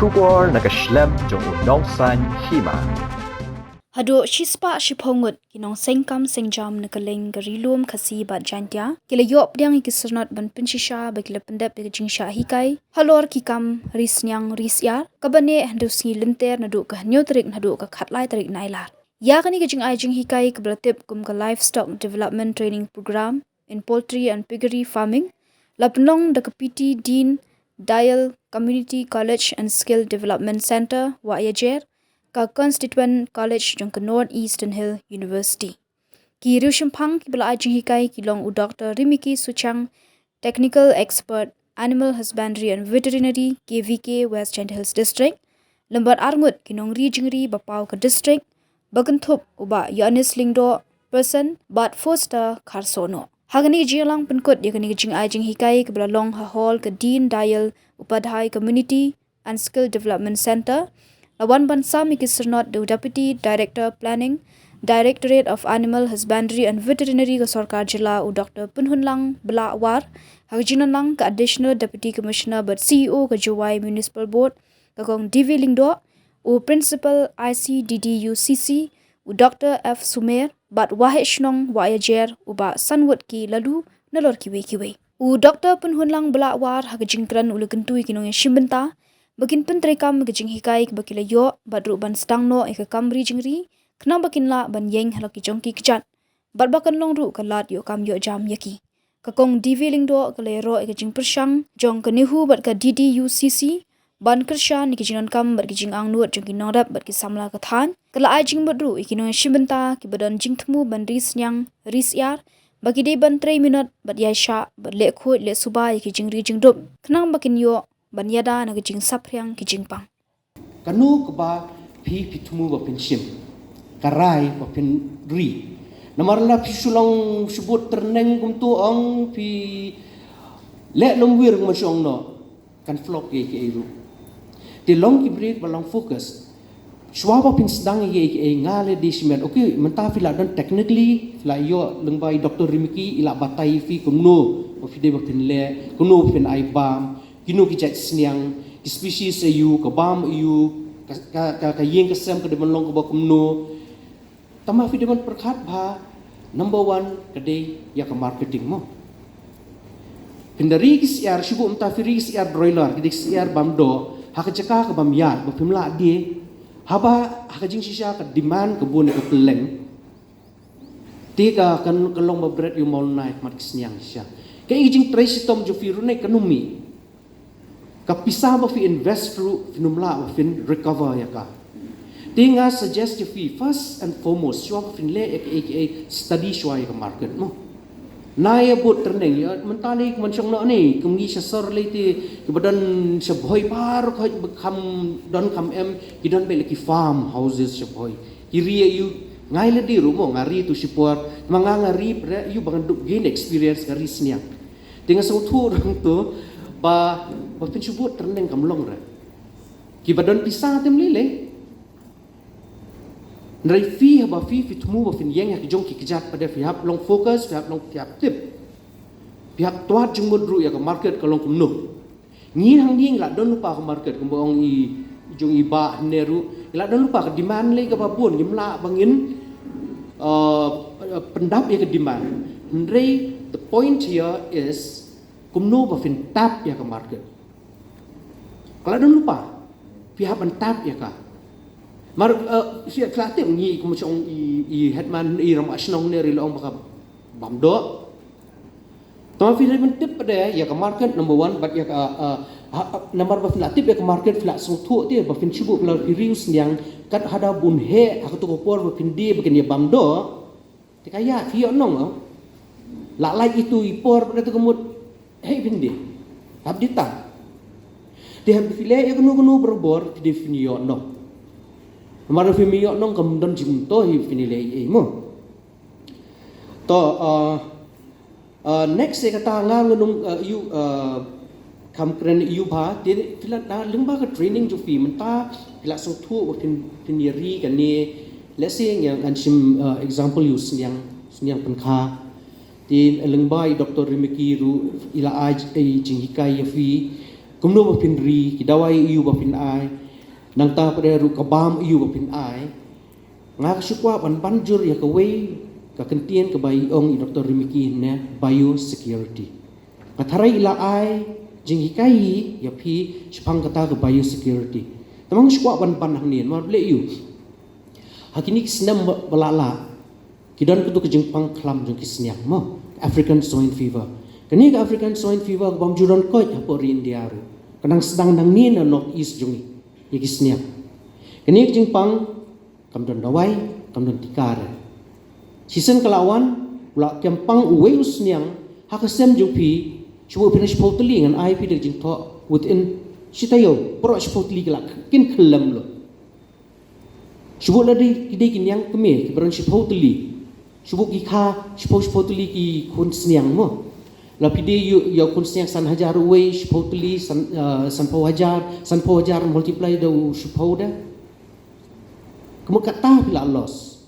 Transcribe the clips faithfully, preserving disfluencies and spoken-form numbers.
Khubor na ka shlem jong u nongsaiñ hima. Haduh shispah shiphew ngut ki nongseng kam seng jam na kylleng ka Ri Lum Khasi bad Jaintia ki la ïoh pdiang ïa ki syrnod ban pynshisha ba ki la pyndep ïa ka jingshah hikai halor ki kam ri sniang ri syiar kaba neh hynriew sngi lynter naduh ka hynñiew tarik naduh ka khatlai tarik Nailar. Ïa kane ka jingai jinghikai kaba la tip kum ka Livestock Development Training Program in Poultry and Piggery Farming la pynlong da ka P T Dean Dayal Community College and Skill Development Centre, Wahiajer, ka Constituent College jong ka North Eastern Hill University. Ki riewshemphang kiba la ai jinghikai ki long u Doctor Rimiki Suchang, Technical Expert, Animal Husbandry and Veterinary, K V K, West Jaintia Hills District, lem bad arngut ki nongri jingri ba paw ka district, ba kynthup u Bah Yohanes Lyngdoh, Person, bad Foster Kharsohnoh. Ha kane ka jingïalang pynkut ïa kane ka jingai jinghikai kaba la long ha hall ka Deen Dayal Upadhyay Community and Skill Development Centre, la wan ban sam ïa ki syrnod da u Deputy Director Planning, Directorate of Animal Husbandry and Veterinary ka Sorkar Jylla u Doctor Pynhunlang Blahwar, ha ka jingiadonlang ka Additional Deputy Commissioner bad C E O ka Jowai Municipal Board, ka Kong D V Lyngdoh, u Principal I C D D U C C, u Doctor F Sumer, bad Waheh Shnong Wahiajer u Bah Sanwut K Laloo, nalor kiwei kiwei. U Doctor Pynhunlang Blahwar ha ka jingkren u la kyntu ïa ki nongïashim bynta ba kin pyntreikam ïa ka jinghikai kaba ki la ïoh bad ruh ban sdang noh ïa ka kam ri jingri khnang ba kin lah ban ïeng ha la ki jong ki kjat bad ba kan long ruh ka lad ïoh kam ïoh jam ïa ki. Ka Kong D V Lyngdoh ka la ïaroh ïa ka jingpyrshang jong ka NEHU bad ka D D U C C ban kyrshan ïa ki jingdonkam bad ki jingangnud jong ki nongrep bad ki samla ka thaiñ. Ka la ai jingmut ruh ïa ki nongïashim bynta kiba don jingthmu ban ri sniang ri syiar ba ki dei ban trei minot bad ïaishah bad leh khuid leh suba ïa ki jingri jingdup khnang ba kin ïoh ban ïada na ka jingsaphriang ki jingpang. Kano kaba phi phi thmu ba phin shim, ka rai ba phin ri. Namar lada phi shu long shu bud tyrneng kumto, ong phi leh lum wir kumba shu ong noh, kan flop ïa kiei ruh. Te long ki briew ba long focus. Shuwa ba phin sdang ïa kiei kiei, nga leh dei shimet. Okay, mynta phi la don technically, phi la ïoh lyngba i Doctor Rimiki i la batai ïa phi kumno ba phi dei ba phin leh, kumno ba phin ai bam, kino ki jait sniang, ki species aiu, ka bam aiu, ka, ka, ka, ka ïing ka sem ka dei ban long kaba kumno. Tangba phi dei ban pyrkhat ba number one ka dei ïa ka marketing mo. Phin da ri ki syiar, shu buh mynta phi ri ki syiar broiler, ki dei ki syiar bam doh, ha ka jaka ka bam ïaid, ba phim lah die. Haba ha ka jingshisha ka demand ka bun ïa ka pylleng. Te ka kan, kan long ba bret ïa u mawnai mat ki sniang shisha. Ka i jingtrei shitom jong phi ruh ne kan ym mih. Ka pisa ba phi invest ruh phin ym lah ba phin recover ïa ka. Te nga suggest ïa phi first and foremost, shuwa ba phin leh ïa kiei kiei, study shuwa ïa ka market mo. Na ïa bud tyrneng ïa mynta lei kumba shong noh ne, kum ngi sha sor lei te kiba don sha Bhoi baroh khoit ba kham don kham em, ki don beit la ki farm houses sha Bhoi. Ki ri aiu, nga i lade ruh mo, nga ri tu shipor, ma nga nga ri pre aiu ba ngan dup gain experience ka ri sniang. Te nga sngewthuh ruh to ba, ba phin shu bud tyrneng kam long re. Kiba don pisa te ym lei lei. Hynrei phi haba phi phi thmu ba phin ïeng ha ki jong ki kjat pat de phi hap long focus, phi hap long, phi hap tip. Phi hap twad jingmut ruh ïa ka market ka long kumno. Ngi hangne ngi la don lypa ka market kumba ong i jong i bah hangne ruh. Ngi la don lypa ka demand lei kaba bun, ngim lah ba ngin, uh, pyndap ïa ka demand. Hynrei the point here is kumno ba phin tap ïa ka market. Ka la don lypa, phi hap ban tap ïa ka. Mar, uh, phi, phi la tip ngi kumba shong i, i headman i rangbah shnong ne ri la ong ba ka bam doh. Tangba phi dei ban tip pat de ïa ka market number one bad ïa ka, uh, ha, ha, namar ba phi la tip ïa ka market phi la sngewthuh te ba phin shu buh phi la phi ri u sniang kat haba bun heh ha kato ka por ba phin die ba kin ïa bam doh. Te ka ïa phi ïoh nong, oh. La lait itu i por pat de to ka mut heh phin die. Hap die tang. Te haba phi leh ïa kano kano barabor phi dei phin ïoh nong. Namar phi ym ïoh nong kam don jingmyntoi phin leh ei ei mo. To, uh, uh, next ïa kata nga ngan ong, uh, ïa u, uh, kham kren ïa u bha, te phi la, na lyngba ka training jong phi mynta phi la sngewthuh ba phin, phin ïa ri kane, let's say ngan, ngan shim, uh, example ïa u sniang, sniang pynkha. Te lyngba i Doctor Rimiki ruh i la ai, eh, jinghikai ïa phi. Kumno ba phin ri, ki dawai aiu ba phin ai, nangta pat ruh ka bam aiu ba phin ai. Nga ka shu kwah ban ban jur ïa kawei ka kyntien kaba i ong i Doctor Rimiki ne biosecurity. Ka tharai i la ai jinghikai ïa phi shaphang kata ka biosecurity. Te nga shu kwah ban ban hangne namar balei aiu. Ha kine ki snem ba la lah ki don katu ka jingpang khlam jong ki sniang mo, African swine fever. Kane ka African swine fever ka bym ju don koit hapoh ri India ruh. Ka nang sdang nangne na North East jong ngi ïa ki sniang. Kane ka jingpang kam don dawai, kam don tika re. Shisien ka la wan, u la kem pang uwei u sniang ha ka sem jong phi. Shu buh phi na shiphew tylli, ngan ai phi da ka jingthoh within shi taïew, baroh shiphew tylli ki la kin khyllem lut. Shu buh lada ki dei ki niang kmie kiba don shiphew tylli, shu buh ki kha shiphew, shiphew tylli ki khun sniang mo. La phi dei ïa u khun sniang san hajar uwei, shiphew tylli san, eh, sanphew hajar, sanphew hajar multiply da u shiphew da. Kumno kata phi la loss.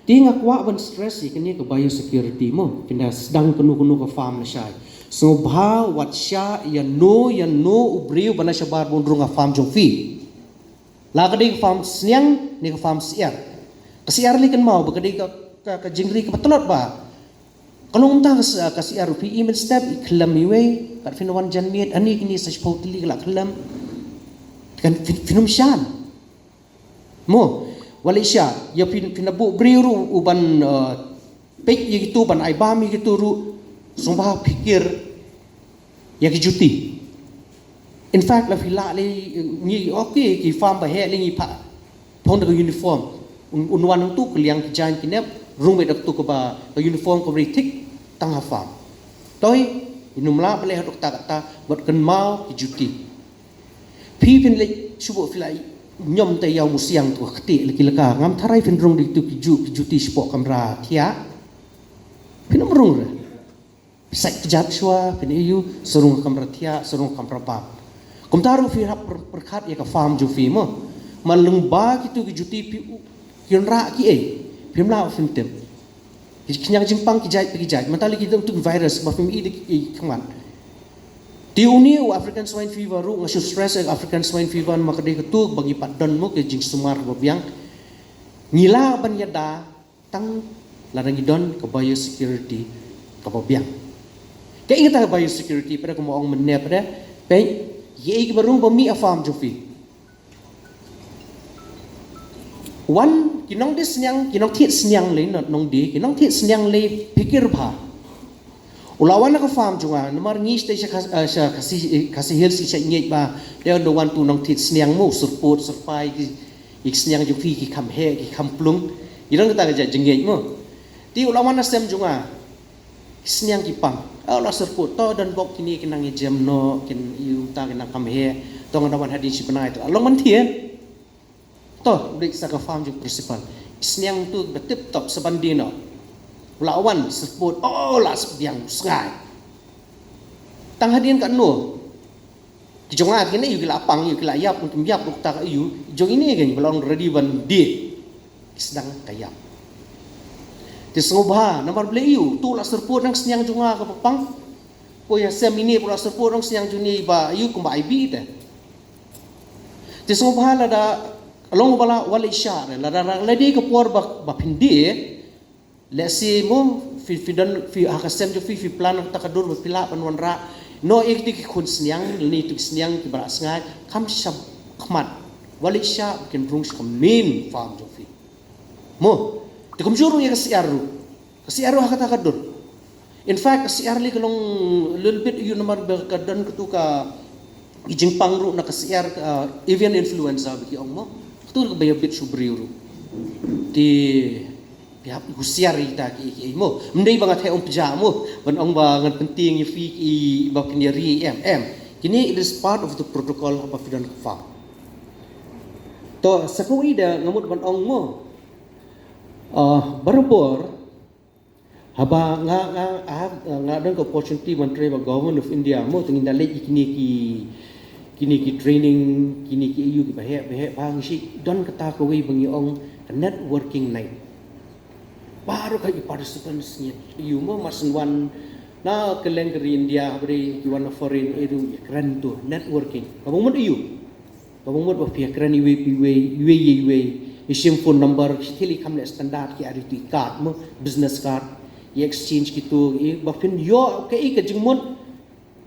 Te nga kwah ban stress ïa kane ka biosecurity mo. Phin da sdang kano kano ka farm lashai, sngewbha wat shah ïano ïano u briew ba na shabar ba un rung ha farm jong phi. La ka dei ka farm sniang ne ka farm syiar. Ka syiar lei kynmaw ba ka dei ka, ka, ka jingri kaba tlot bha. Ka long mynta ka syiar, phi i mynstep i khlem iwei, kat phin wan janmiet, ani kine sa shiphew tylli ka la khlem. Kan phin, phin ym shan. Mo, wat leit sha, ïa phin, phin da buh briew ruh u ban, eh, peit ïa kitu, ban ai bam ïa kitu ruh, sngewbha pyrkhat ïa ki juti. In fact, la phi lah lei, ngi, okay, ki farm ba heh lei ngi phah phong da ka uniform. Un, un wan hangtu ka liang ki jaiñ ki nep, rung beit da katu kaba, ka uniform kaba ri thik tang ha farm. Toi, in ym lah balei haduh katta katta, bad kynmaw ki juti. Phi phin leit shu buh phi la ñiom te ïa u musiang tu ka kti la ki la ka. Ngam tharai phin rung da kitu ki ju, ki juti shapoh kamra thiah. Phin ym rung re. Phi sait kjat shuwa, phin ïoh, sa rung kamra thiah, sa rung kamra bap. Kumta ruh phi hap pyrkhat ïa ka farm jong phi mo. Man lyngba kitu ki juti phi u, ki wanrah kiei. Phim lah phin tip. Ki khñiang jingpang ki jait pa ki jait. Mynta lei ki dang tu virus ba phim i da ki khmat. Te une u African swine fever ruh nga shu stress ïa African swine fever namar ka dei katu ba ngi pat don mo ka jingsumar ba biang. Ngi lah ban ïada tang lada ngi don ka biosecurity kaba biang. Kaei kata ka biosecurity, pat kumba ong mynne pat, peit, ïa kiba rung ba mih ha farm jong phi. Wan, ki nongdie sniang, ki nongthied sniang lei, nongdie, ki nongthied sniang lei, pyrkhat bha. U la wan na ka farm jong nga, namar ngi sha, sha, sha Khasi, Khasi Hills sha ngeit ba, dei u wan tu nongthied sniang mo, syrpud, syrpai, ki, ki sniang jong phi, ki kham heh, ki kham plung. Ngi don kata ka jingngeit mo. Te u la wan na sem jong nga. Ki sniang ki pang. Oh, la syrpud, to don bok kine ki nang ïa jem noh, kin ïa u ta ki nang kham heh, to nga da wan hadien shi bnai to. Long ban thied. To, u dei sa ka farm jong principal. Ki sniang tu ba tip top sa ban die noh. U la wan syrpud, oh, la syrpud biang sngai. Tang hadien katno. Ki jong nga kine ïa u ki la pang, ïa u ki la ïap, kin ïap, u ta ka ïa u, jong ine kane ba long ready ban die. Ki sdang ka ïap. Te sngewbha, namar balei ïa u, tu la syrpud nang sniang jong nga kaba pang. Poi ha sem ine, poi la syrpud nang sniang jong ine ba ïa u kumba ai bih te. Te sngewbha lada, long ba la, wat leit sha re, lada, lada dei ka por ba, ba phin die, let's say mo, phi, phi don, phi ha ka sem jong phi, phi plan kata ka dur ba phi lah ban wanrah noh ïa kito ki khun sniang, lane ïa kito ki sniang kiba la sngai, kham shakhmat. Wat leit sha, kin rung sha ka main farm jong phi. Mo, te kumjuh ruh ïa ka syiar ruh. Ka syiar ruh ha kata ka dur. In fact, ka syiar lei ka long little bit ïa u namar ba ka don katu ka, i jingpang ruh na ka syiar, uh, avian influenza ba ki ong mo. Katu ruh kaba ïa bit shu briew ruh. Te phi hap husiar ïa kita kiei kiei mo. Ym dei ba nga theh ong pjah mo. Ban ong ba ngan pyntieng ïa phi kiba kin ïa ri em, em. Kine it is part of the protocol haba phi don ka farm. To, sa kawei de nga mut ban ong mo. Ah, barabor, haba nga, nga, nga, nga don ka opportunity ban trei bad Government of India mo, te ngin da leit ïa kine ki, kine ki training, kine ki ïa u kiba heh, ba heh, ba ngi shu don kata kawei ba ngi ong ka networking night. Baroh ka i participants ngi ïa u mo, mar shu wan, Ah, kylleng ka ri India, ha ba dei ki wan na foreign, eh, ruh ïa kren to, networking. Kaba mut aiu? Kaba mut ba phi ïa kren iwei pa iwei, iwei ïa iwei, ïa shim phone number, shi thylli kham leh standard ki, ar ïa tu i card mo, business card, ïa exchange kito, ïa ba phin ïoh kaei ka jingmut,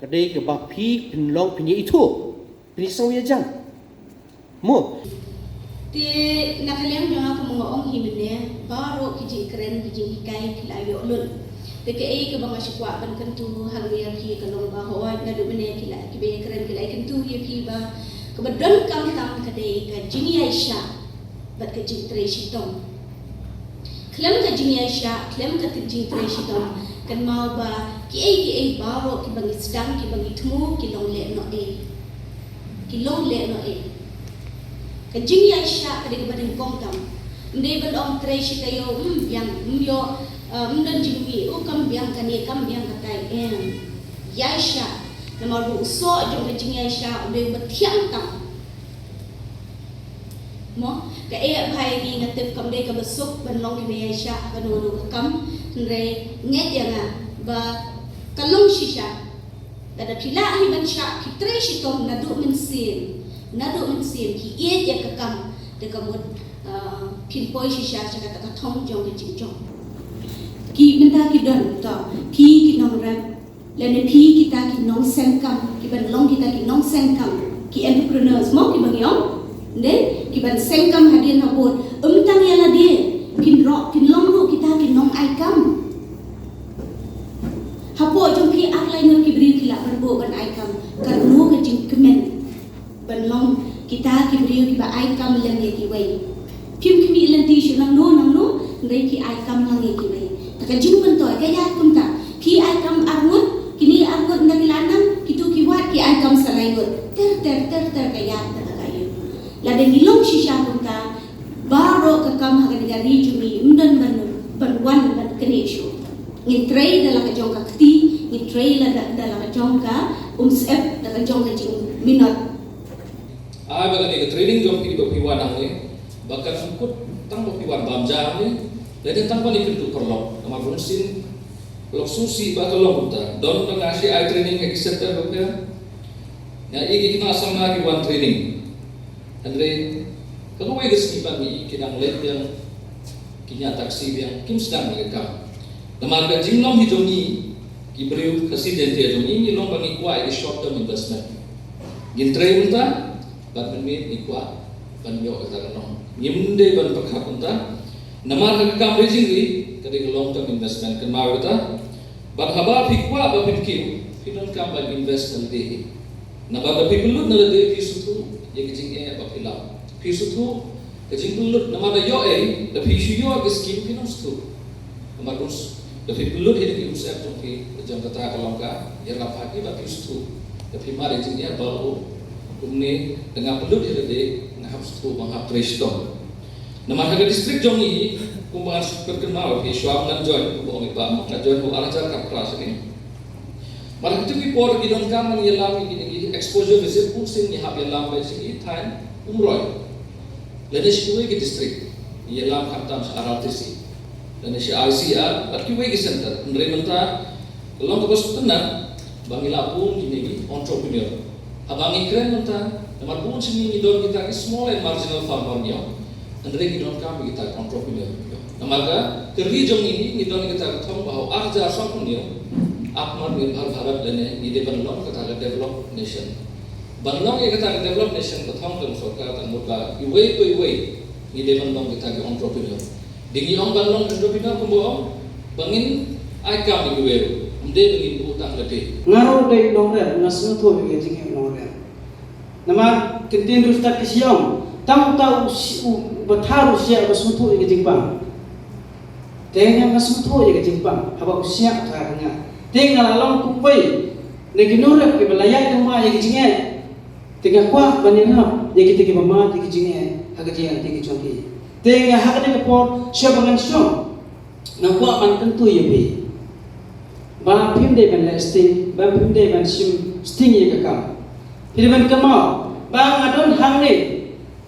ka dei kaba phi phin long phin ïa ithuh, phin ïa sngewbha ïa jam. Mo. Te na ka liang jong nga, kumba nga ong hi mynne, baroh ki jingkren, ki jinghikai phi la ïoh lut. Te kaei kaba nga shu kwah ban kyntu hangne ïa phi ka long ba hooid, naduh mynne ki la, kiba ïakren ki la ïakyntu ïa phi ba kaba donkam tam ka dei ka jingïaishah bad ka jingtrei shitom. Khlem ka jingïaishah, khlem ka jingtrei shitom, kynmaw ba kiei kiei baroh kiba ngi sdang, kiba ngi thmu, ki long lehnohei. Ki long lehnohei. Ka jingïaishah ka dei kaba nyngkong tam. Ym dei ban ong trei shi taïew, ym biang, ym ïoh, eh, ym don jingmih, u kam biang kane, kam biang katai, em. Ïaishah. Namar ba u soh jong ka jingïaishah u dei uba thiang tam. Mo, kaei ba ngi, nga tip kam dei kaba suk ban long kiba ïaishah ha kano kano ka kam, hynrei ngeit ïa nga ba ka long shisha. Lada phi lah hi ban shah, phi trei shitom naduh mynsiem, naduh mynsiem, phi ïeit ïa ka kam, te ka mut, ah, phin poi shisha sha kata ka thong jong ka jingjop. Ki mynta ki don to, phi ki nongrep, lane phi kita ki nongseng kam, ki ban long kita ki nongseng kam, ki entrepreneurs mo kiba ngi ong. Dei, ki ban seng kam hadien habud. Ym tang ïa lade, phin ro-, phin long ruh kita ki nongai kam. Hapoh jong phi ar lai ngut ki briew ki lah ban buh ban ai kam. Kano ka jingkmen ban long kita ki briew kiba ai kam lem ïa kiwei. Phim khmih lynti shuh nangno nangno, hynrei phi ai kam lang ïa kiwei. Te ka jingmyntoi ka ïaid kumta. Phi ai kam ar ngut, kine ar ngut ynda ki la nang, kito ki wad ki ai kam sa lai ngut. Ter ter ter ter ka ïaid kata ka ïing. Lada ngi long shisha kumta, baroh ka kam ha kane ka ri jong ngi ym don ban, ban wan ban knieh shuh. Ngin trei da la ka jong ka kti, ngin trei la da, da la ka jong ka umsyep, da ka jong ka jingminot. Ai ba kane ka training jong phi ba phi wan hangne, ba kan kut tang ba phi wan bam ja hangne, lane tang ban ïakynduh paralok. Namar bunsien lok sngewsih ba ka long kumta. Don ba nga shu ai training ha ki center ba phi. Nga i ki khynnah samla ki wan training. Hynrei kawei ka sngi ba ngi i ki dang leit biang, ki ñiah taxi biang, kim sdang ïa ka kam. Namar ka jinglong hi jong ngi ki briew Khasi Jaiñtia jong ngi, ngi long ba ngi kwah ïa ki short term investment. Ngin trei mynta, bad mynmiet ngi kwah ban ïoh kata ka nong. Ngim dei ban pyrkhat kumta. Namar ka kam ri jingri ka dei ka long term investment, kynmaw kata. Bad haba phi kwah ba phin kiew, phi donkam ban invest na lade. Naba da phi pynlut na lade phi sngewthuh ïa ka jingeh ba phi lap. Phi sngewthuh ka jingpynlut, namar da ïoh ei, da phi shu ïoh ka skim phin ym sngewthuh. Namar da phi pynlut ïa ka umsyep jong phi, jong kata ka long ka ïarap ha ki, ba phi sngewthuh. Da phi mad ïa ka jingeh ba, oh, kumne, da nga pynlut ïa lade, nga hap sngewthuh, ba nga hap trei shitom. Namar ha ka district jong ngi, kumba ngan shu pynkynmaw ïa phi, shuwa ngan join, kumba ong i Bah, nga join haduh ar hajar khatphra sini. Mar ha kito ki por ngi donkam ban ïalam ïa kine ki exposure visit, bunsien ngi hap ïalam beit sha ki thaiñ Umroi. Lane sha kiwei ki district, ngi ïalam khamtam sha R R T C, lane sha I C R, bad kiwei ki center. Hynrei mynta ka long kaba sngewtynnat ba ngi la bun kine ki entrepreneur. Haba ngi kren mynta, namar bun sha ngi ngi don kita ki small and marginal farmer ngi ong. Hynrei ngi donkam kita ki entrepreneur. Namar ka, ka ri jong ngi, ngi don kita ka thong ba ha u ar hajar sanphew hynñiew, Atmanirbhar Bharat lane ngi dei ban long kata ka developed nation. Ban long ïa kata ka developed nation, ka thong jong sorkar, ka mut ba iwei pa iwei ngi dei ban long kita ki entrepreneur. Dei ngi ong ban long entrepreneur kumba ong ba ngin ai kam ïa kiwei ruh. Ym dei ba ngin buh tang lade. Nga ruh dei nongrep, nga sngewthuh ïa ka jingeh nongrep. Namar ktien riewstad ki shu ong, tang uta u shi-, u, uba thar u shiah uba sngewthuh ïa ka jingpang. Te nga nga sngewthuh ïa ka jingpang haba u shiah u thar ïa nga. Te nga la long kum uwei na ki nongrep kiba la ïaid lem ïa ka jingeh. Te nga kwah ban ïarap ïa kita kiba mad ïa ka jingeh ha ka jingïaid lynti ka jong ki. Te nga ha kane ka por, shuwa ba ngan shong, nga kwah ban kyntu ïa phi ba phim dei ban leh sting, ba phim dei ban shim sting ïa ka kam. Phi dei ban kynmaw ba nga don hangne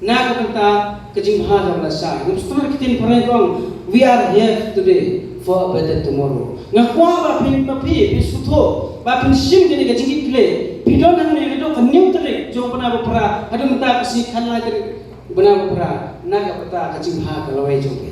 na ka bynta ka jingbha jong ka lashai. Nga sngewthuh ktien phareng ka ong, we are here today for a better tomorrow. Nga kwah ba phi, ba phi, phi sngewthuh ba phin shim kane ka jingkitkhlieh. Phi don hangne naduh ka hynñiew tarik jong u bnai ba phra haduh mynta ka sngi khatlai tarik bnai ba phra na ka bynta ka jingbha ka lawei jong phi.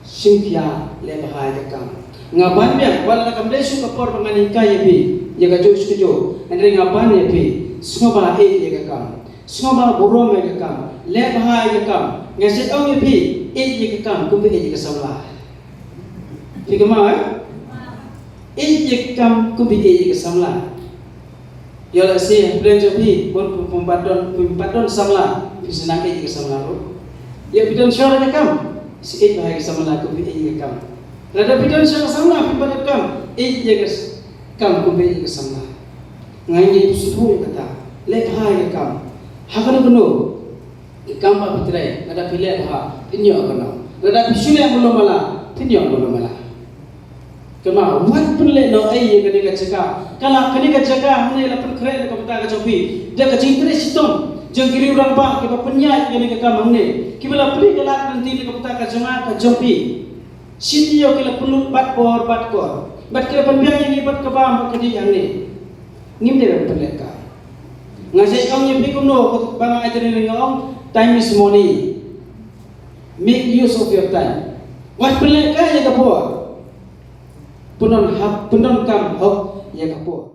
Shim khia, leh bha ïa ka kam. Nga ban biang, wat la kam dei shuh ka por ba ngan hikai ïa phi ïa kajuh shuh kajuh, hynrei nga ban ïa phi, sngewbha ïeit ïa ka kam. Sngewbha burom ïa ka kam. Leh bha ïa ka kam. Nga shu ong ïa phi, ïeit ïa ka kam kumba ïeit ïa ka samla. Phi kynmaw, eh? Ïeit ïa ka kam kumba ïeit ïa ka samla. Ïoh lehse hapdeng jong phi, bun phi, phi pat don, phi pat don samla, phi sa nang ïeit ïa ka samla ruh. Ïa phi don shwa ïa ka kam, sa ïeit bha ïa ka samla kumba ïeit ïa ka kam. Lada phi don shwa ka samla, phi pat don kam, ïeit ïa ka s-, kam kumba ïeit ïa ka samla. Nga ngeit phi sngewthuh ïa kata. Leh bha ïa ka kam. Ha kano kano ka kam ba phi trei, lada phi leh bha, phin ïoh kano. Lada phi shu leh malu mala, phin ïoh malu mala. Kynmaw, wat pynlehnohei ïa kane ka jaka. Ka la kane ka jaka hangne la pynkhreh na ka bynta ka jong phi da ka jingtrei shitom jong ki riew rangbah kiba pynïaid ïa kane ka kam hangne, kiba la plie ka lad lynti na ka bynta ka jong nga ka jong phi. Shi taïew ki la pynlut bad bor bad kor, bad ki la pynbiang ïa ngi bad ka bam bad ka dih hangne. Ngim dei ban pynlehkai. Nga sa ong ïa phi kumno, ba nga ai training nga ong, time is money. Make use of your time. Wat pynlehkai ïa ka por. Pyndonkam, pyndonkam hok ïa ka por.